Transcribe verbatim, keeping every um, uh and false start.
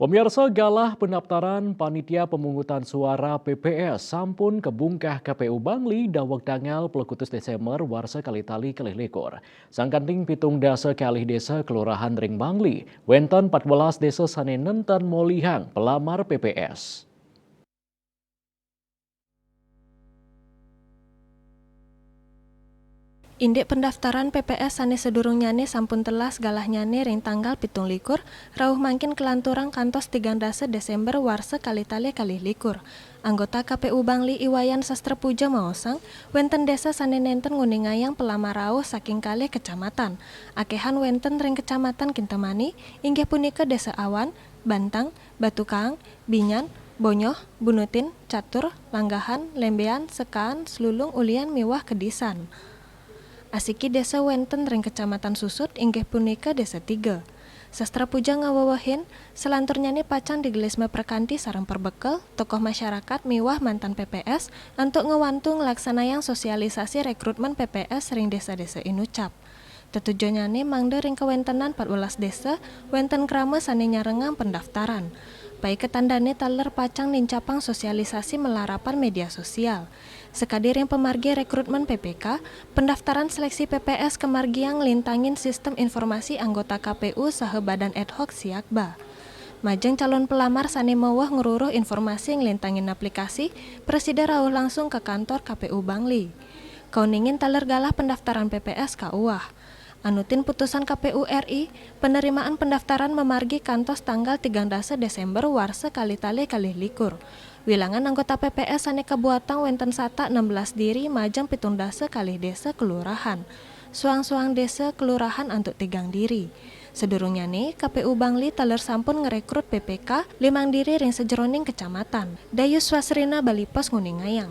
Pemirsa, galah pendaftaran panitia pemungutan suara P P S sampun kabungkah K P U Bangli daweg tanggal puluh kutus Desember warsa kalih tali kalih likur. Sangkanting pitung dasa kalih desa kelurahan ring Bangli, wenten empat belas desa sane nenten molihang pelamar P P S. Indik pendaftaran P P S sane sedurungnyane sampun telas galahnyane ring tanggal pitung likur, rauh mangkin kelanturang kantos tigang dasa Desember warsa kalih tali kalih likur. Anggota K P U Bangli I Wayan Sastra Puja maosang, wenten desa sane nenten nguningayang pelamar rauh saking kalih kecamatan. Akehan wenten ring Kecamatan Kintamani, inggih punika Desa Awan, Bantang, Batukaang, Binyan, Bonyoh, Bunutin, Catur, Langgahan, Lembean, Sekaan, Slulung Ulian miwah Kedisan. Asiki desa wenten ring Kecamatan Susut inggih punika Desa Tiga. Sastra Puja ngawewehin, selanturnyane pacang digelis maprekanti sareng perbekel, tokoh masyarakat miwah mantan P P S antuk ngwantu nglaksanayang sosialisasi rekrutmen P P S ring desa-desa inucap. Tetujonnyane mangda ring kawentenan empat belas desa wenten krama sane nyarengang pendaftaran. Paiketan dane taler pacang nincapang sosialisasi malarapan media sosial. Sakadi ring pamargi rekrutmen P P K, pendaftaran seleksi P P S kamargiang nglintangin sistem informasi anggota K P U saha badan ad hoc siakba. Majeng calon pelamar sane maweh ngruruh informasi nglintangin aplikasi, prasida rauh langsung ka kantor K P U Bangli. Kauningin taler galah pendaftaran P P S kauwah. Anutin putusan K P U R I, penerimaan pendaftaran mamargi kantos tanggal tigang dasa Desember warsa kalih tali kalih likur. Wilangan anggota P P S sane kabuatang wenten satak enam belas diri majeng pitung dasa kalih desa kelurahan. Suang-suang desa kelurahan antuk tigang diri. Sedurungnyane, K P U Bangli taler sampun ngrekrut P P K limang diri ring sajeroning kecamatan. Dayus Wasrina, Bali Post, nguningayang.